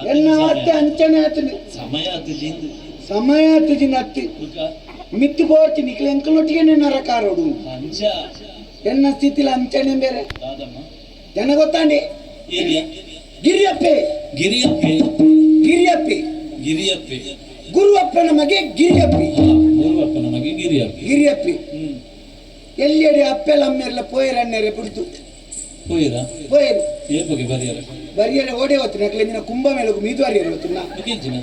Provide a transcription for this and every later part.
ಎನ್ನ ಅತ್ತೆ ಅಂಚನೆ ಆತನು. ಸಮಯ ಆತು ಜಿಂದು. ಸಮಯ ಆತುಜಿನ ಅತ್ತಿ. ಬುಕ್ಕ. ಮಿತ್ತು ಬೋರ್ಚಿ ನಿಕ್ಲೆ ಎಂಕಲೊಟ್ಟಿಗೆ ನರಕಾರೋಡು. ಅಂಚ. ಎನ್ನ ಸ್ಥಿತಿಲ ಅಂಚನೆ ಬೇರೆ. ದಾದಮ್ಮ. ಜನ ಗೊತ್ತಾಂಡಿ. ಏರಿಯಾ. ಗಿರಿಯಪ್ಪೆ. ಗಿರಿಯಪ್ಪೆ. ಗಿರಿಯಪ್ಪೆ. ಗಿರಿಯಪ್ಪೆ. ಗುರುವಪ್ಪನ ಮಗೆ ಗಿರಿಯಪ್ಪಿ. ಹಾ, ಗುರುವಪ್ಪ ನಮಗೆ ಗಿರಿಯಪ್ಪೆ. ಗಿರಿಯಪ್ಪಿ. ಹ್ಮ್. ಎಲ್ಲಿಯಡಿ ಅಪ್ಪೆಲ ಅಮ್ಮೆರ್ಲ ಪೋಯರಣ್ಣರೆ ಬಿಡ್ತು. ಪೋಯಿರಾ? ಪೋಯರು. ಏಪಗೆ ಬರಿಯರ? ಬರಿಯರೆ ಓಡೆ ಹೋತು ನಕ್ಲೆ ನಿನ್ನ ಕುಂಭ ಮೇಳಗು ಮೀದ್ವಾರಿಯರೆ ಹೋತು ನಾ. ಮುಗಿಂಚಿನ.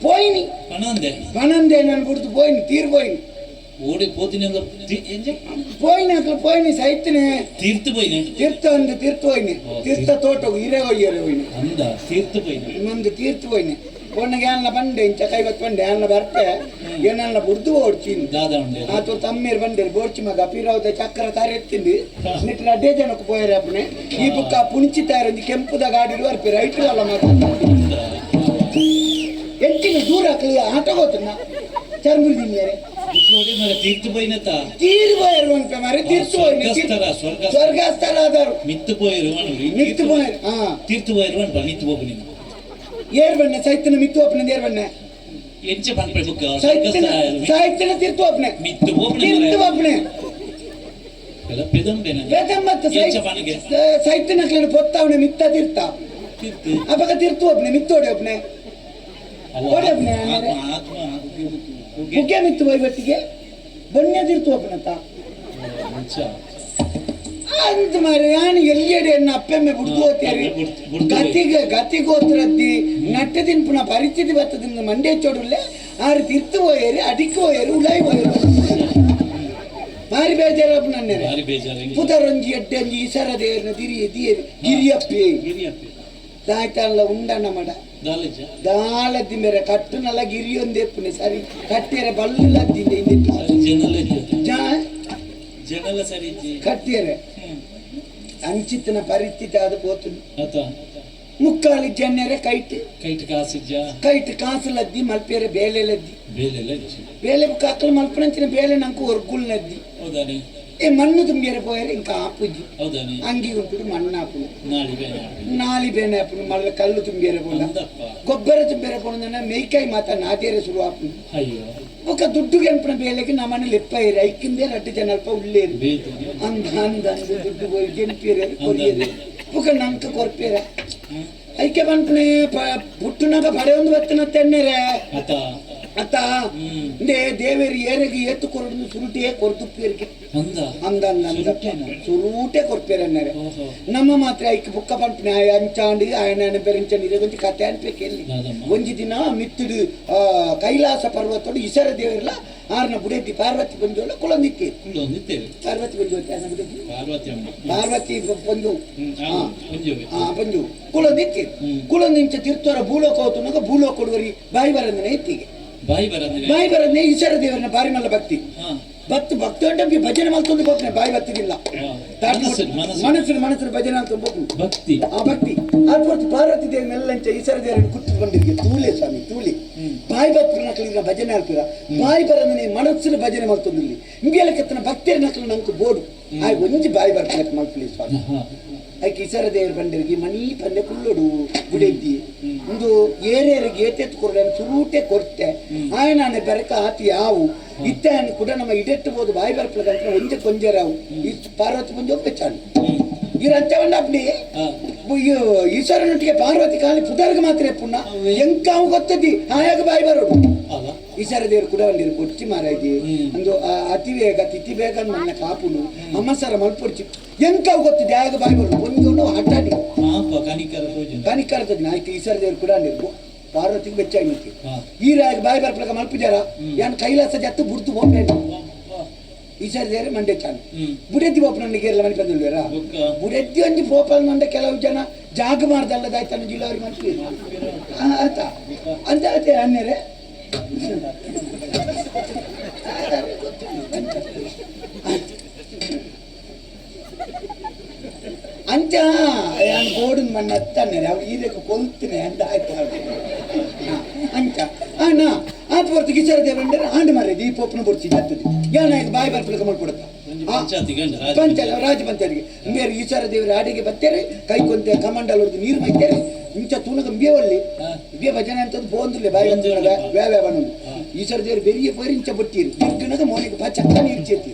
ಪೋಯಿನಿ. ಪಣಂದೆ. ಪಣಂದೆ ನಾನು ಬಿಡ್ತು ಪೋಯಿನಿ ತೀರ್ ಪೋಯಿನಿ. ಓಡಿ ಪೋತಿನೆಲ್ಲ ಎಂಜ. ಪೋಯಿನಿ ಅಕ್ಲೆ ಪೋಯಿನಿ ಸೈತನೆ. ತೀರ್ಥ ಪೋಯಿನೆ. ತೀರ್ಥ ಒಂದು ತೀರ್ಥ ಹೋಯ್ನಿ. ತೀರ್ಥ ತೋಟಗು ಹಿರೇ ಹೋಯ್ಯರೆ ಹೋಯ್ನಿ. ಅಂದ ತೀರ್ಥ ಪೋಯಿನೆ. ಇನ್ನೊಂದು ತೀರ್ಥ ಹೋಯ್ನಿ ಪೊಣ್ಣಗೆ ಅನ್ನ ಬಂಡೆ ಇಂಚ ಕೈವತ್ತು ಬಂಡೆ ಅನ್ನ ಬರ್ತೆ ಏನನ್ನ ಬುಡ್ದು ಓಡ್ತೀನಿ. ದಾದ ಉಂಡೆ. ಆತು ತಮ್ಮೀರ್ ಬಂದಿರು ಬೋರ್ಚಿ ಮಗ ಪಿರಾವ್ದ ಚಕ್ರ ತಾರೆ ಎತ್ತಿಂದು ನಿಟ್ರ ಅಡ್ಡೆ ಜನಕ್ಕೆ ಪೋಯರೆ ಅಪ್ಪನೆ ಈ ಬುಕ್ಕ ಪುಂಚಿ ತಾರಂಜಿ ಕೆಂಪುದ ಗಾಡಿ ಬರ್ಪಿ ರೈಟ್ ಅಲ್ಲ ಮಗ. ಅಂದ. ಎಂಚಿನ ದೂರ ಹಾಕಲಿ ಆಟ ಹೋತನ ಚರ್ಮುರಿ ತಿನ್ನಿಯರೆ. ಓಡಿ ಮಗ ತೀರ್ಥ ಪೋಯಿನತ. ತೀರ್ ಪೋಯರು ಅನ್ಪೆ ಮಾರೆ ತೀರ್ಥ ಹೋಯ್ನಿ. ಸ್ವರ್ಗಸ್ಥರ ಸ್ವರ್ಗ. ಸ್ವರ್ಗಸ್ಥರ ಆದರು. ಮಿತ್ತು ಪೋಯಿರು ಅನ್ರಿ. ಮಿತ್ತು ಪೋಯರು ಹಾ. ತೀರ್ಥ ಪೋಯಿರು ಅನ್ಪ ಮಿತ್ತು ಹೋಗು ನೀನು. ಏರ್ ಬಣ್ಣೆ ಸೈತನ ಮಿತ್ತು ಒಪ್ಪನೆ ಏರ್ ಬಣ್ಣೆ. ಎಂಚ ಪನ್ಪೆ ಬುಕ್ಕ. ಸೈತನ ಸ್ವರ್ಗಸ್ಥರ. ಸೈತನ ತೀರ್ಥ ಒಪ್ಪನೆ. ಮಿತ್ತು ಹೋಗ್ನೆ. ತೀರ್ಥ ಒಪ್ಪನೆ. ಎಲ್ಲ ಪೆದಂಬೆನ. ಬೇತಮ್ಮತ್ತ. ಎಂಚ ಪನಗೆ. ಸೈತನ ಪೊತ್ತವನೆ ಮಿತ್ತ ತೀರ್ಥ. ತೀರ್ಥ. ಅಪಕ ತೀರ್ಥ ಒಪ್ಪನೆ ಮಿತ್ತೋಡೆ ಒಪ್ಪನೆ. ಅವ ಓಡಿ ಒಪ್ನೆ. ಆತ್ಮ ಆತ್ಮ ಆತ್ಮ. ಮುಖ್ಯ ಮಿತ್ತು ವೈವತ್ತಿಗೆ ಬೊಣ್ಯ ತೀರ್ಥ ಒಪ್ಪನತ್ತ. ಅಂಚ. ಅಂತ ಮಾರೆ ಯಾನ್ ಎಲ್ಲಿಯಡೆ ಎನ್ನ ಅಪ್ಪೆಮ್ಮೆ ಬುಡ್ದು ಹೋಗ್ತೇರಿ. ಬುಡ್ದು. ಗತಿಗೆ ಗತಿಗೋತ್ರದ್ದಿ ನಟ್ಟ ತಿನ್ಪುನ ಪರಿಸ್ಥಿತಿ ಬರ್ತದಿಂದ ಮಂಡೆ ಚೋಡುಲ್ಲೆ ಆರು ತಿರ್ತು ಹೋಯೇರಿ ಅಡಿಕ್ ಹೋಯೇರಿ ಉಳಾಯಿ ಹೋಯೇರಿ ಬಾರಿ ಬೇಜಾರಪ್ಪ ನನ್ನೆರೆ. ಭಾರಿ ಬೇಜಾರು. ಪುದರೊಂಜಿ ಎಡ್ಡಂಜಿ ಇಸರ ದೇರ್ನ ದಿರಿ ದಿಯರಿ ಗಿರಿಯಪ್ಪೆ. ಗಿರಿಯಪ್ಪೆ. ದಾಯ್ತಲ್ಲ ಉಂಡಣ್ಣ ಮಡ. ದಾಲಜ. ದಾಲದ್ದಿ ಮೇರೆ ಕಟ್ಟುನಲ್ಲ ಗಿರಿಯೊಂದೆಪ್ಪುನೆ ಸರಿ ಕಟ್ಟಿಯರೆ ಬಲ್ಲದ್ದಿಂದ ಇಂದಿಟ್ಟು. ಸರಿ ಜನಲ ಇಜ್ಜಿ. ಜಾ. ಜನಲ ಸರಿ ಇಜ್ಜಿ. ಕಟ್ಟಿಯರೆ. ಹ್ಮ್. ಅಂಚಿತನ ಪರಿಸ್ಥಿತಿ ಅದು ಪೋತುಂಡು. ಆತ. ಮುಕ್ಕಾಲಿ ಜನ್ಯರೆ ಕೈಟ್. ಕೈಟ್ ಕಾಸಿಜ್ಜ. ಕೈಟ್ ಕಾಸು ಲದ್ದಿ ಮಲ್ಪೇರೆ ಬೇಲೆ ಲದ್ದಿ. ಬೇಲೆಲ್ಲ ಇಜ್ಜಿ. ಬೇಲೆ ಕಕ್ಕಲು ಮಲ್ಪನಂಚಿನ ಬೇಲೆ ನಂಕು ಒರ್ಗುಲ್ ನದ್ದಿ. ಹೌದಾನೆ. ಏ ಮಣ್ಣು ತುಂಬಿಯರೆ ಪೋಯರೆ ಇಂಕ ಆಪುಜಿ. ಹೌದಾನೆ. ಅಂಗಿ ಉಂಟು ಮಣ್ಣು ಆಪುನು. ನಾಳಿ ಬೇನೆ ಆಪುಂಡು. ನಾಲಿ ಬೇನೆ ಆಪುನು ಮಲ್ಲ ಕಲ್ಲು ತುಂಬಿಯರೆ ಪೋಂಡ. ಅಂದಪ್ಪ. ಗೊಬ್ಬರ ತುಂಬಿಯರೆ ಪೋಂಡ ಮೇಯ್ಕಾಯಿ ಮಾತ ನಾದೇರೆ ಶುರು ಆಪುನು. ಅಯ್ಯೋ. ఒక ದುಡ್ಡು గెంపిన ಬೇಲೆಗೆ ನಮ್ಮನೆ ಲೆಪ್ಪ ಇರಿ ಐಕಿಂದೆ ರಡ್ಡು ಜನ ಅಲ್ಪ ಉಳ್ಳೇರಿ. ಬೇತನೆ. ಅಂದ ಅಂದ ಅಂದ ದುಡ್ಡು ಪೋಯಿ ಗೆಂಪಿಯರೆ ಕೊರಿಯರೆ ಬೊಕ ನಂಕ ಕೊರ್ಪೇರ. ಹ್ಮ್. ಐಕೆ ಪನ್ಪುನೆ ಪುಟ್ಟುನಾಗ ಪಡೆ ಒಂದು ಬತ್ತನ ತೆನ್ನೆರೆ. ಆತ. ಅತ್ತ. ಹ್ಮ್. ಇಂದೇ ದೇವೇರಿ ಏರೆಗೆ ಏತು ಕೊರಡು ಸುರುಟಿಯೇ ಕೊರ್ದುಪ್ಪೇರಿಗೆ. ಅಂದ. ಅಂದ ಅಂದ ಅಂದ. ಸುರುಟೇನಾ? ಸುರೂಟೆ ಕೊರ್ಪೇರನ್ನಾರೆ. ಓಹೋ. ನಮ್ಮ ಮಾತ್ರ ಐಕ್ ಬುಕ್ಕ ಪನ್ಪುನೆ ಆಯ ಅಂಚಾಂಡಿ ಆಯನ ಪೆರಿಂಚಂಡಿ ಇದೇ ಒಂಜಿ ಕತೆ ಅನ್ಪೇಕೆ ಎಲ್ಲಿ. ದಾದಮ್ಮ. ಒಂಜಿ ದಿನ ಮಿತ್ತುಡು ಆ, ಕೈಲಾಸ ಪರ್ವತೋಡು ಇಸರ ದೇವರ್ಲ ಆರ್ನ ಬುಡೆತಿ ಪಾರ್ವತಿ ಪೊಂಜೋಳ ಕುಳಂದಿತ್ತಿ. ಕುಳ್ಳೊಂದಿತ್ತೇವೆ. ಪಾರ್ವತಿ ಪೊಂಜೋ ಆರ್ನ ಬುಡೆತಿ. ಪಾರ್ವತಿ ಅಮ್ಮ. ಪಾರ್ವತಿ ಪೊಂಜೋ. ಹ್ಮ್ ಆ, ಒಂಜೊವೆ. ಆ ಪೊಂಜೋ ಕುಳಂದಿತ್ತಿ. ಹ್ಮ್. ಕುಳಂದಿಂಚ ತಿರ್ತೋರ ಭೂಲೋಕ ಹೋತುನಾಗ ಭೂಲೋಕ ಕೊಡುವರಿ ಬಾಯಿ ಬರಂದನೆ ಇತ್ತಿಗೆ. ಬಾಯಿ ಬರಂದ್ರೆ. ಬಾಯಿ ಬರಂದೆ ಈಶ್ವರ ದೇವರನ್ನ ಬಾರಿ ಮಲ್ಲ ಭಕ್ತಿ. ಹಾ. ಭಕ್ತ ಭಕ್ತ ಉಂಟು ಭಜನೆ ಮಲ್ತೊಂದು ಹೋಗ್ತಾನೆ ಬಾಯಿ ಬತ್ತಿದಿಲ್ಲ. ಹಾ. ಮನಸ್ಸು ಮನಸ್ಸು. ಮನಸ್ಸು ಮನಸ್ಸು ಭಜನೆ ಅಂತ ಹೋಗ್ನು. ಭಕ್ತಿ. ಆ ಭಕ್ತಿ ಅದು ಹೊರತು ಪಾರ್ವತಿ ದೇವಿ ಮೆಲ್ಲಂಚ ಈಶ್ವರ ದೇವರನ್ನು ಕುತ್ತುಕೊಂಡಿರಿಗೆ ತೂಲೆ ಸ್ವಾಮಿ ತೂಲೆ. ಹ್ಮ್. ಬಾಯಿ ಬತ್ತಿನ ನಕಲಿನ ಭಜನೆ ಆಲ್ಪಿರ ಬಾಯಿ ಬರಂದನೆ ಮನಸ್ಸಿನ ಭಜನೆ ಮಲ್ತೊಂದಿಲ್ಲಿ ಇಂಬಿಯಲಕತ್ತನ ಭಕ್ತಿಯರ ನಕಲು ನಂಕು ಬೋಡು ಆಯ್ ಒಂಜಿ ಬಾಯಿ ಬರ್ಪಲಕ್ಕೆ ಮಲ್ಪಲಿ ಸ್ವಾಮಿ. ಹಾ. ಐಕ್ ಈಶ್ವರ ದೇವರು ಬಂದಿರಿಗೆ ಮಣಿ ಪಂದೆ ಕುಳ್ಳೋಡು ಗುಡೆದ್ದಿ ಒಂದು ಏರೇರಿಗೆ ಏತೆತ್ತು ಕೊರಡೆ ಸುರೂಟೆ ಕೊರ್ತೆ ಆಯನಾನೆ ಬೆರಕ ಆತಿ ಯಾವು ಇತ್ತೆ ಕೂಡ ನಮ್ಮ ಇಡೆಟ್ಟು ಬೋದು ಬಾಯಿ ಬರ್ಪಲಕ್ಕೆ ಒಂಜೆ ಕೊಂಜರಾವು ಈ ಪಾರ್ವತಿ ಪುಂಜ ಒಪ್ಪೆಚ್ಚಾನು. ಹ್ಮ್. ಈ ರಂಚವಂಡ ಅಪ್ನಿ. ಹಾ. ಈಶ್ವರನೊಟ್ಟಿಗೆ ಪಾರ್ವತಿ ಕಾಲಿ ಪುದರ್ಗ ಮಾತ್ರ ಪುಣ್ಣ ಎಂಕಾವು ಗೊತ್ತದಿ ಆಯಾಗ ಬಾಯಿ ಬರೋಡು. ಅಲ್ಲ. ಈಶ್ವರ ದೇವರು ಕೂಡ ಒಂದಿರು ಕೊಚ್ಚಿ ಮಾರಾಯ್ತಿ. ಹ್ಮ್. ಅಂದು ಆ ಅತಿ ವೇಗ ತಿಥಿ ಬೇಗ ನನ್ನ ಕಾಪುನು ಅಮ್ಮಸರ ಮಲ್ಪೊಡ್ಚಿ ಎಂಕಾವು ಗೊತ್ತಿದೆ ಆಯಾಗ ಬಾಯಿ ಬರೋಡು ಒಂಜೊಂಡು ಹಠಾಡಿ. ಪಾಪ ಕನಿಕರ ತೋಜುಂಡು. ಕನಿಕರ ನಾಯ್ಕ ಈಶ್ವರ ದೇವರು ಕೂಡ ಅಂದಿರು ಪಾರ್ವತಿಗೆ ಬೆಚ್ಚಾಗಿ. ಹಾ. ಈ ರಾಗ ಬಾಯಿ ಬರ್ಪಲಕ ಮಲ್ಪುಜಾರ ಯಾನ್ ಕೈಲಾಸ ಜತ್ತು ಬುಡ್ದು ಹೋಗ್ಬೇಡ. ವಾ, ವಾ. ಈಶ್ವರ ದೇವರು ಮಂಡೆ ಚಾನು. ಹ್ಮ್. ಬುಡೆದ್ದಿ ಬೋಪನನ್ನು ಕೇರಳ ಮನೆ ಬಂದಿಲ್ವೇರಾ. ಬೊಕ್ಕ. ಬುಡೆದ್ದಿ ಒಂಜಿ ಪೋಪಲ್ ನಂಡ ಕೆಲವು ಜನ ಜಾಗ ಮಾಡ್ದಲ್ಲದಾಯ್ತಾನ ಜಿಲ್ಲಾವ್ರಿಗೆ ಮನ್ಸು ಆತ ಅಂತ ಅದೇ ಅನ್ನೇರೆ. ಅಂಚ ಯಾನ್ ಗೋಡಿನ ಮಣ್ಣ ಹತ್ತನ್ನೇರೆ ಅವ್ರು ಈರಕ್ಕೆ ಕೊಲ್ತಿನಿ ಅಂತ ಆಯ್ತು ಅಂಚ ಅಣ್ಣ ಆತ ಹೊರ್ತು ಕಿಶೋರ ದೇವಂಡ್ರೆ ಆಂಡ್ ಮಾರ್ರೆ ಈ ಪೊಪ್ಪನ ಬುಡ್ಸಿ ಜತ್ತದಿ ಏನಾಯ್ತು ಬಾಯಿ ಬರ್ಪಲಕ ಮಾಡ್ಕೊಡುತ್ತ. ಒಂಜಿ ಪಂಚಾಯತಿ ಗಂಡ ರಾಜ. ಪಂಚಾಯತ್ ರಾಜ ಪಂಚಾಯತ್ಗೆ ಬೇರೆ ಈಶ್ವರ ದೇವರ ಆಡಿಗೆ ಬತ್ತೇರೆ ಕೈ ಕೊಂತೆ ಕಮಂಡಲ ಹೊಡೆದು ನೀರು ಮೈತೇರೆ. ಇಂಚ ತೂನಗ ಇಂಬೆ ಒಲ್ಲಿ ಇಂಬೆ ಭಜನೆ ಅಂತದ್ದು ಪೋಂದುಲ್ಲೆ ಬಾಯಿ ವೇ ವೇ ಬಣ್ಣು ಈಶ್ವರ ದೇವರು ಬೆರಿಯ ಪೋರಿ ಇಂಚ ಬೊಟ್ಟಿರು ತಿರ್ಗನಗ ಮೋನೆಗೆ ಪಚಕ್ಕ ನೀರು ಚೇತಿ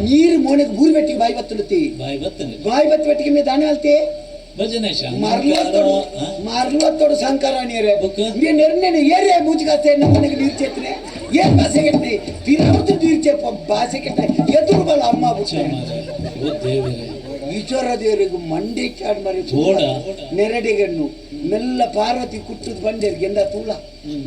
ನೀರು ಮೋನೆಗೆ ಬೂರು ಬೆಟ್ಟಿಗೆ ಬಾಯಿ ಬತ್ತುಲುತ್ತಿ ಬಾಯಿ ಬತ್ತನೆ ಬಾಯಿ ಬತ್ತ ಬೆಟ್ಟಿಗೆ ಮೇ ದಾನೆ ಅಲ್ತೆ ಭಜನೆ ಮರ್ಲತ್ತೋಡು ಮರ್ಲತ್ತೋಡು ಸಂಕರ ನೀರೆ ಬೊಕ್ಕ? ನೀ ನೆರ್ನೇನೆ ಏರೇ ಮೂಜಿಗಾತೆ ನಮ್ಮ ಮನೆಗೆ ನೀರು ಚೇತ್ರೆ ಏನ್ ಬಾಸೆ ಕೆಟ್ಟನೆ ತಿರವತ್ತು ನೀರು ಚೇಪ ಬಾಸೆ ಕೆಟ್ಟ ಎದುರು ಬಲ ಅಮ್ಮ ಬುಟ್ಟೆ ಓ ದೇವರೇ ಈಶ್ವರ ದೇವರಿಗೆ ಮಂಡೆ ಚಾಡ್ ಮರಿ ಓಡ? ನೆರಡಿಗಣ್ಣು ಮೆಲ್ಲ ಪಾರ್ವತಿ ಕುಟ್ಟದ ಬಂಡೆರಿಗೆ ಎಂದ ತೂಳ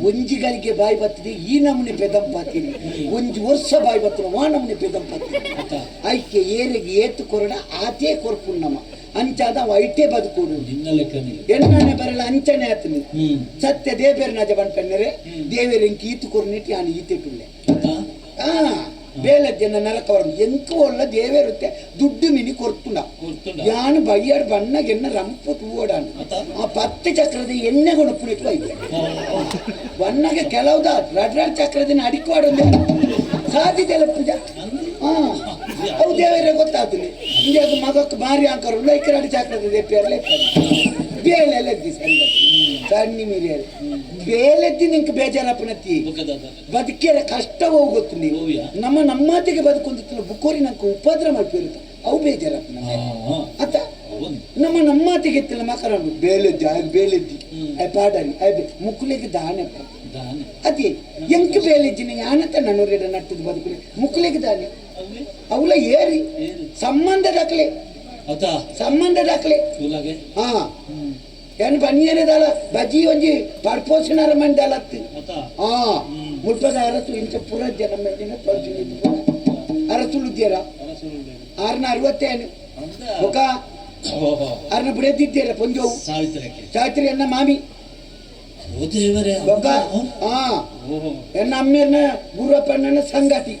ಒಂಜಿ ಗಳಿಗೆ ಬಾಯಿ ಬತ್ತದೆ ಈ ನಮೂನೆ ಪೆದಂಪಾತೀನಿ ಒಂಜಿ ವರ್ಷ ಬಾಯಿ ಬತ್ತನ ವಾ ನಮೂನೆ ಪೆದಂಪಾತೀನಿ ಅತ್ತ ಐಕೆ ಏರಿಗೆ ಏತು ಕೊರಡ ಆತೇ ಕೊರ್ಪುಣ್ಣಮ ಅಂಚಾದ ಅವ ಐಟೇ ಬದುಕೋಡು ನಿನ್ನ ಲೆಕ್ಕನಿಲ್ಲ ಎಣ್ಣನೆ ಬರಲ್ಲ ಅಂಚನೆ ಆತನಿ ಹ್ಮ್ ಸತ್ಯ ದೇವೇರ ನಜ ಪನ್ಪೆನ್ನರೆ ದೇವೇರ ಇಂಕ ಈತು ಕೊರ್ನಿಟ್ಟು ಯಾನು ಈತೆಟುಲ್ಲೆ ಅತ್ತ ಆ ಬೇಲದ್ಯನ ನರಕವరం ಎಂಕು ಒಳ್ಳ ದೇವೇರುತ್ತೆ ದುಡ್ಡು ಮಿನಿ ಕೊರ್ತುಂಡ ಕೊರ್ತುಂಡ ಯಾನು ಬಯ್ಯಾಡ್ ಬಣ್ಣಗೆ ಎನ್ನ ರಂಪು ತೂವಡಾನು ಅತ್ತ ಆ ಪತ್ತು ಚಕ್ರದ ಎಣ್ಣೆ ಕೊಣಪುನಿಟ್ಟು ಐತೆ ಬಣ್ಣಗೆ ಕೆಲವುದ ರಡ್ ರಡ್ ಚಕ್ರದಿನ ಅಡಿಕ್ವಾಡೊಂದು ಸಾಧ್ಯತೆ ಇಲ್ಲ ಪೂಜಾ ಹಾ ಅವು ದೇವರೇ ಗೊತ್ತಾಗ್ತದೆ ಇಂಡಿಯಾಗ ಮಗಕ್ಕೆ ಮಾರಿ ಅಂಕರು ಲೈಕ್ ಚಕ್ರದ ದೇಪಿಯರ್ಲೆ ಬೇಲೆ ಎದ್ದಿ ಸಣ್ಣ ಸಣ್ಣ ಮೀರಿಯರು ಬೇಲೆದ್ದಿ ನಿಂಗೆ ಬೇಜಾರಪ್ಪನತ್ತಿ ಬೊಕ್ಕದಾದ ಬದುಕಿರ ಕಷ್ಟ ಹೋಗುತ್ತೆ ನೀವು ಹೋಗ್ಯಾ? ನಮ್ಮ ನಮ್ಮಾತಿಗೆ ಬದುಕೊಂದಿತ್ತು ಬುಕ್ಕೋರಿ ನಂಗೆ ಉಪದ್ರ ಮಾಡ್ಪಿರುತ್ತ ಅವು ಬೇಜಾರಪ್ಪ ಹಾ ಅತ್ತ ಒಂದು ನಮ್ಮ ನಮ್ಮಾತಿಗೆ ಎತ್ತಿಲ್ಲ ಮಕರಂಡು ಬೇಲೆದ್ದಿ ಆಯ್ ಬೇಲೆದ್ದಿ ಹ್ಮ್. ಆಯ್ ಪಾಡರಿ ಆಯ್ ಮುಕ್ಕುಲಿಗೆ ದಾನೆಪ್ಪ ದಾನೆ ಅದೇ ಎಂಕ್ ಬೇಲೆಜ್ಜಿನ ಯಾನತ ನನ್ನೂರೆಡ ನಟ್ಟದ ಬದುಕುಲೆ ಮುಕ್ಕುಲಿಗೆ ದಾನೆ ಅವೇ ಅವಲ ಏರಿ ಏರಿ ಸಂಬಂಧ ದಾಖಲೆ ಅತ್ತ ಸಂಬಂಧ ದಾಖಲೆ ತೂಲಾಗೆ ಹಾ ಹ್ಮ್ ಏನು ಬನ್ನಿಯೇನದಾಲ ಬಜ್ಜಿ ಒಂಜಿ ಪಡ್ಪೋಸಿನಾರ ಮಂಡಲತ್ತು ಅತ್ತ ಆ ಮುಲ್ಪದ ಅರಸು ಇಂಚ ಪುರ ಜನ ಮೇಲಿನ ತೊಳ್ಸಿದ್ದು ಅರಸುಳುದ್ದೀರ ಆರ್ನ ಅರವತ್ತೇನು ಅಂದ ఒక ಓಹೋ ಆರ್ನ ಬುಡದಿದ್ದೀರ ಪೊಂಜೋವು ಸಾವಿತ್ರಕ್ಕೆ ಸಾವಿತ್ರಿ ಎನ್ನ ಮಾಮಿ ಓ ದೇವರೇ ఒక ಆ ಓಹೋ ಎನ್ನ ಅಮ್ಮೇರ್ನ ಗುರುವಪ್ಪಣ್ಣನ ಸಂಗಾತಿ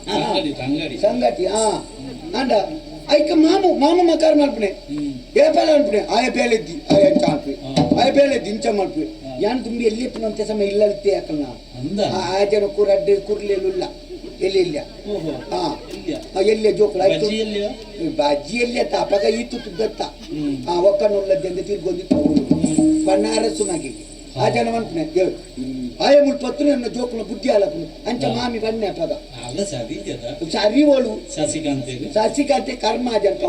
ತಂಗಡಿ ತಂಗಡಿ ಸಂಗಾತಿ ಆ ಅಂಡ ಐಕ ಮಾಮು ಮಾಮ ಮಕಾರ ಮಲ್ಪನೆ ಹ್ಮ್ ఏ పేల అనుకునే ಆಯ ಬೇಲೆದ್ದಿ ಆಯ ಚಾಂಪಿ ಹಾ. ಆಯ ಬೇಲೆದ್ದಿ ಇಂಚ ಮಲ್ಪೆ ಯಾನ್ ತುಂಬಿ ಎಲ್ಲಿ ಅಂತೆ ಸಮಯ ಇಲ್ಲಲ್ತೆ ಯಾಕಲ್ಲ ಅಂದ ಆ ಜನ ಕುರಡ್ಡು ಕುರ್ಲೆಲುಲ್ಲ ಎಲ್ಲಿ ಇಲ್ಲ ಓಹೋ ಹಾ ಇಲ್ಲಿಯ ಆ ಎಲ್ಲಿಯ ಜೋಕುಲು ಆಯ್ತು ಬಜ್ಜಿಯಲ್ಲಿಯ ಬಜ್ಜಿ ಎಲ್ಲಿ ಅತ್ತ ಅಪಗ ಈತು ತುದ್ದತ್ತ ಹ್ಮ್ ಆ ಒಕ್ಕನುಳ್ಳದ್ದೆಂದು ತಿರ್ಗೊಂದಿತ್ತು ಬಣ್ಣಾರಸು ಮಗಿಗೆ ಆ ಜನ ಮನ್ಪುನೆ ಆಯ ಮುಲ್ಪತ್ತು ನನ್ನ ಜೋಕುಲ ಬುದ್ಧಿ ಆಲಪುನು ಅಂಚ ಮಾಮಿ ಬನ್ನೆ ಅಪಗ ಅಲ್ಲ ಸರಿ ಇದೆಯದ ಸರಿ ಓಳು ಸಸಿಕಾಂತ್ ಸಸಿಕಾಂತೆ ಕರ್ಮ ಜಂತ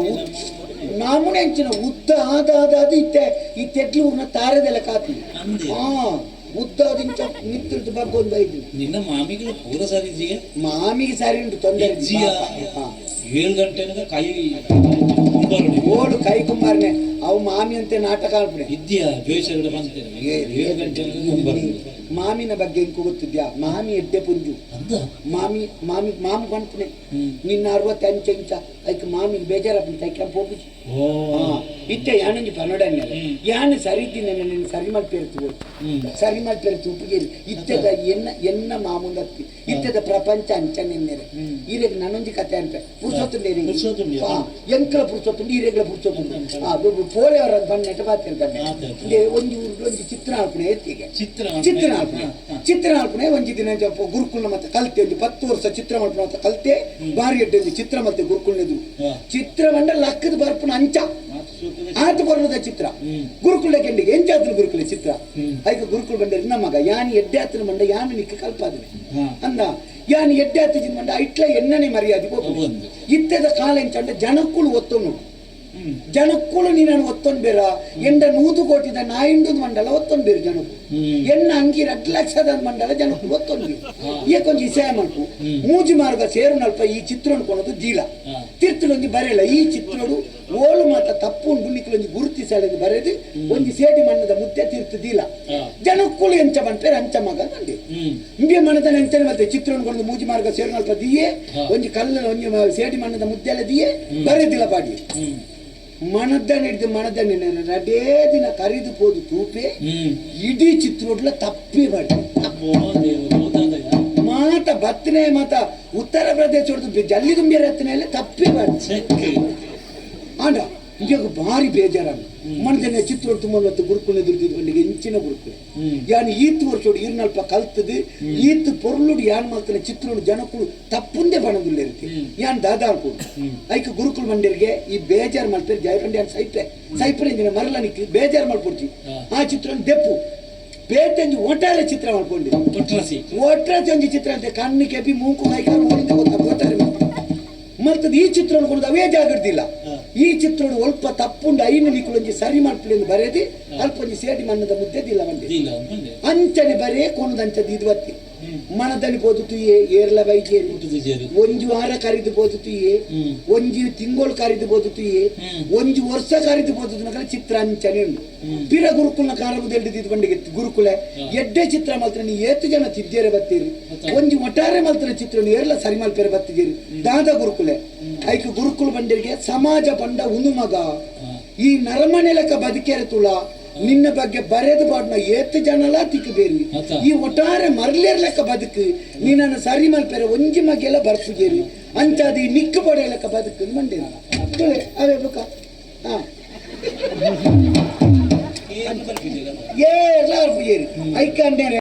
ನಾಮುನೆ ಅಂಚಿನ ಉದ್ದ ಆದ ಆದ ಅದು ಇತ್ತೆ ಈ ತೆಡ್ಲು ಊರ್ನ ತಾರದೆಲ್ಲ ಕಾತಿ ಅಂದೆ ಹಾ ಉದ್ದ ಅದು ಇಂಚ ನಿತ್ತಿರ್ದು ಬಗ್ಗೊಂದು ಐದು ನಿನ್ನ ಮಾಮಿಗಳು ಪೂರ ಸರಿ ಇದ್ದೀಗ ಮಾಮಿಗೆ ಸರಿ ಉಂಟು ತೊಂದರೆ ಇಲ್ಲ. ಇಜ್ಜಿಯ ಹಾ. 7 ಗಂಟೆನಗ ಕೈ ಕುಂಬಾರಡಿ ಓಡು ಕೈ ಕುಂಬಾರನೆ ಅವು ಮಾಮಿ ಅಂತೆ ನಾಟಕ ಆಡ್ಬಿಡೆ ಇದ್ದೀಯ ಜೋಯಿಸಗಡೆ ಬಂತೇನೆ 7 ಗಂಟೆನಗ ಕುಂಬಾರಡಿ ಮಾಮಿನ ಬಗ್ಗೆ ಇಂಕು ಗೊತ್ತಿದ್ಯಾ ಮಾಮಿ ಎಡ್ಡೆ ಪುಂಜು ಅಂದ ಮಾಮಿ ಮಾಮಿ ಮಾಮ ಪನ್ಪುನೆ ಹ್ಮ್ ನಿನ್ನ ಅರವತ್ತಂಚ ಇಂಚ ಐಕ್ ಮಾಮಿಗೆ ಬೇಜಾರಪ್ಪಂತ ಐಕೆ ಪೋಪುಜಿ ಓ ಇತ್ತೆ ಯಾನೊಂಜಿ ಪನೋಡನ್ನೆಲ್ಲ ಹ್ಮ್. ಯಾನು ಸರಿ ಇದ್ದೀನಿ ನಿನ್ನ ಸರಿ ಮಲ್ಪೇರ್ತು ಹ್ಮ್ ಸರಿ ಮಲ್ಪೇರ್ತು ಉಪ್ಪುಗೇರಿ ಇತ್ತೆದ ಎನ್ನ ಎನ್ನ ಮಾಮೂಲತ್ತಿ ಇತ್ತೆದ ಪ್ರಪಂಚ ಅಂಚ ನಿನ್ನೆರೆ ಹ್ಮ್. ಈರೆಗ್ ನಾನೊಂಜಿ ಕತೆ ಅನ್ಪೆ ಪುರ್ಸೊತ್ತುಂಡು ಈರೆಗ್. ಪುರ್ಸೊತ್ತುಂಡು. ಆ, ಎಂಕಲ ಪುರ್ಸೊತ್ತುಂಡು ಈರೆಗ್ಲ ಪುರ್ಸೊತ್ತುಂಡು ಆ, ಪೋಲೆ ಅವರ ಬಣ್ಣೆಟ ಬಾತಿರ್ತಾನೆ ಮಾತಾಡ್ತಾರೆ. ಒಂಜಿ ಊರುಡು ಒಂಜಿ ಚಿತ್ರ ಆಲ್ಪುನೆ ಎತ್ತಿಗೆ ಚಿತ್ರ ಚಿತ್ರ ಮಲ್ಪುನೆ ಚಿತ್ರ ಮಲ್ಪುನೆ ಒಂಜಿ ದಿನ ಗುರುಕುಲ್ನ ಮತ್ತೆ ಕಲ್ತೆ ಒಂಜಿ 10 ವರ್ಷ ಚಿತ್ರ ಮಲ್ಪುನ ಮತ್ತೆ ಕಲ್ತೆ ಬಾರಿ ಎಡ್ಡೆ ಒಂಜಿ ಚಿತ್ರ ಮಲ್ತೆ ಗುರುಕುಲ್ನದು ಹಾ. ಚಿತ್ರ ಮಂಡ ಲಕ್ಕದ ಬರ್ಪುನ ಅಂಚ ಆತ ಬರೋದ ಚಿತ್ರ ಹ್ಮ್. ಗುರುಕುಲ ಕೆಂಡಿಗೆ ಎಂಚಾತನ ಗುರುಕುಲ ಚಿತ್ರ ಹ್ಮ್. ಐಕ ಗುರುಕುಲ ಬಂದರೆ ನಮಗ ಯಾನ್ ಎಡ್ಡೆ ಆತನ ಮಂಡ ಯಾನು ನಿಕ್ಕ ಕಲ್ಪಾದನೆ ಹಾ. ಅಂದ ಯಾನ್ ಎಡ್ಡೆ ಆತ ಮಂಡ ಇಟ್ಲ ಎನ್ನನೆ ಮರ್ಯಾದೆ ಹೋಗ್ತದೆ. ಒಂದು. ಇತ್ತೆದ ಕಾಲ ಎಂಚಂಡ ಜನಕ್ಕುಳು ಒತ್ತೊಂಡು ಹ್ಮ್ ಜನಕ್ಕುಳು ನೀನನ್ನು ಒತ್ತೊಂಡು ಬೇರ ಎಂಡ ನೂದು ಕೋಟಿದ ನಾಯಿಂಡು ಮಂಡಲ ಒತ್ತೊಂಡು ಬೇರು ಜನಕ್ಕೂ ಹ್ಮ್ ಎನ್ನ ಅಂಗಿ 2 ಲಕ್ಷದ ಮಂಡಲ ಜನಕ್ಕುಳು ಒತ್ತೊಂಡು ಬೇರು ಏಕೊಂಜಿ ಇಸೆ ಮಲ್ಪು ಮೂಜಿ ಮಾರ್ಗ ಸೇರು ನಲ್ಪ ಈ ಚಿತ್ರ ಕೊನದು ದೀಲ ಹಾ. ತಿರ್ತುಲೊಂಜಿ ಬರೆಯಲ್ಲ ಈ ಚಿತ್ರಡು ಓಳು ಮಾತ ತಪ್ಪು ಉಂಡು ನಿಕ್ಲೊಂಜಿ ಗುರುತಿಸಲೆಂದು ಬರೆದು ಒಂಜಿ ಸೇಡಿ ಮಣ್ಣದ ಮುದ್ದೆ ತಿರ್ತು ದೀಲ ಹಾ. ಜನಕ್ಕುಳು ಎಂಚ ಬಂಪೇರು ಅಂಚ ಮಗ ಬಂದೆ ಹ್ಮ್ ಇಂಬೆ ಮನದ ಎಂಚನೆ ಮತ್ತೆ ಚಿತ್ರವನ್ನು ಕೊಂಡು ಮೂಜಿ ಮಾರ್ಗ ಸೇರು ನಲ್ಪ ದಿಯೇ ಹಾ. ಒಂಜಿ ಕಲ್ಲ ಒಂಜಿ ಸೇಡಿ ಮಣ್ಣದ ಮುದ್ದೆಲ್ಲ ದಿಯೇ ಬರೆದಿಲ್ಲ ಪಾಡಿ ಹ್ಮ್ ಮನದ ಹಿಡಿದು ಮನದ ನಡೇ ದಿನ ಕರಿದು ಪೋದು ತೂಪೆ ಹ್ಮ್ ಇಡೀ ಚಿತ್ರೋಡ್ಲ ತಪ್ಪಿ ಮಾಡಿ ಓ ದೇವರು ಓದಾದಯ್ಯ ಮಾತ ಬತ್ತನೆ ಮಾತ ಉತ್ತರ ಪ್ರದೇಶ ಜಲ್ಲಿ ತುಂಬಿರ ಹತ್ತನೆಲ್ಲ ತಪ್ಪಿ ಮಾಡಿ ಚೆಕ್ ಆಂಡ ಇಂಜಗ ಭಾರಿ ಬೇಜಾರಾನ ಮನದನ್ನ ಚಿತ್ರ ತುಂಬ ಮತ್ತು ಗುರುಕುಲ ಎದುರು ಬಂಡಿಗೆ ಇಂಚಿನ ಗುರುಕುಲ. ಯಾನ್ ಈತ್ ವರ್ಷೋಡು ಈರ್ನಲ್ಪ ಕಲ್ತದು ಈತ್ ಪೊರ್ಲುಡು ಯಾನ್ ಮಲ್ತನ ಚಿತ್ರನು ಜನಕುಲು ತಪ್ಪುಂದೆ ಬಣದುಲ್ಲ ಇರ್ತಿ. ಯಾನ್ ದಾದಾ ಅನ್ಕೊಂಡು ಐಕ್ ಗುರುಕುಲ್ ಮಂದಿರಿಗೆ ಈ ಬೇಜಾರ್ ಮಲ್ಪೇರು ಜಯಪಂಡಿ. ಯಾನ್ ಸೈಪೆ ಸೈಪೆ ಇಂಜಿನ ಮರಲನಿಕ್ ಬೇಜಾರ್ ಮಲ್ಪೊಡ್ಚಿ. ಆ ಚಿತ್ರನ ದೆಪ್ಪು, ಬೇತಂಜಿ ಒಟ್ಟಾರೆ ಚಿತ್ರ ಮಾಡ್ಕೊಂಡಿ. ಒಟ್ರಾಸಿ. ಒಟ್ರಾಸಿ ಒಂಜಿ ಚಿತ್ರ ಅಂತ ಕಣ್ಣು ಕೆಪಿ ಮೂಕು ಕೈಕಾಲು ಓಡಿಂದ ಗೊತ್ತಾ ಒಟ್ಟಾರೆ ಮಲ್ತದ ಈ ಚಿತ್ರವನ್ನು ಕೊಡೋದು ಅವೇ ಜಾಗೃತಿಲ್ಲ. ಈ ಚಿತ್ರೋಡು ಒಲ್ಪ ತಪ್ಪುಂಡು, ಐನು ನಿಕುಲೊಂಜಿ ಸರಿ ಮಲ್ಪುಲೆಂದು ಬರೆದಿ ಅಲ್ಪ ಒಂಜಿ ಸೇಡಿ ಮಣ್ಣದ ಮುದ್ದೆದಿಲ್ಲ ಬಂದೆ. ಇಲ್ಲ ಅಂದ್ಕೊಂಡೆ. ಅಂಚನೆ ಬರೇ ಕೊನದಂಚ ದೀದ್ವತ್ತಿ ಮನದಲ್ಲಿ ಬೋದು ತುಯ್ಯೆ ಏರ್ಲ ಬೈಜೇರಿ. ಹುಟ್ಟುದು. ಒಂಜಿ ವಾರ ಕರಿದು ಬೋದು ತುಯ್ಯೆ, ಒಂಜಿ ತಿಂಗಳು ಕರಿದು ಬೋದು ತುಯ್ಯೆ, ಒಂಜಿ ವರ್ಷ ಕರಿದು ಬೋದು ನಕಲ ಚಿತ್ರ ಅಂಚನೆ ಉಂಡು. ಪಿರ ಗುರುಕುಲ್ನ ಕಾರಬುದೆಲ್ಡು ದಿದ್ ಬಂಡಿಗೆ ಗುರುಕುಲೆ ಎಡ್ಡೆ ಚಿತ್ರ ಮಲ್ತ್ರ ನೀ ಏತು ಜನ ತಿದ್ದೇರೆ ಬತ್ತೀರಿ? ಒಂಜಿ ಒಟ್ಟಾರೆ ಮಲ್ತನ ಚಿತ್ರ ಏರ್ಲ ಸರಿ ಮಲ್ಪೆರೆ ಬತ್ತಿದ್ದೀರಿ ದಾದ ಗುರುಕುಲೆ? ಐಕ್ ಗುರುಕುಲ್ ಬಂಡಿರಿಗೆ ಸಮಾಜ ಬಂಡ ಉನು ಮಗ, ಈ ನರಮನೆ ಲೆಕ್ಕ ಬದುಕೇರೆ ತುಳ ನಿನ್ನ ಬಗ್ಗೆ ಬರೆದು ಬಾಡ್ನ ಏತು ಜನಲ ತಿಕ್ಕಬೇರಿ. ಅತ್ತ. ಈ ಒಟ್ಟಾರೆ ಮರ್ಲೇರ್ ಲೆಕ್ಕ ಬದುಕು ನೀನನ್ನು ಸರಿ ಮಲ್ಪೆರೆ ಒಂಜಿ ಮಗೆಲ್ಲ ಬರ್ಪುಜೇರಿ ಅಂಚಾದ ಈ ನಿಕ್ಕು ಬೊಡೆ ಲೆಕ್ಕ ಬದುಕು ಮಂಡೇರಿ ತುಳೆ ಅವೇ ಬುಕ್ಕ ಹಾ. ಏನು ಬರ್ತಿದ್ದೀರ? ಏರ್ಲ ಬರ್ಪುಜೇರಿ ಐಕಂಡೇನೆ.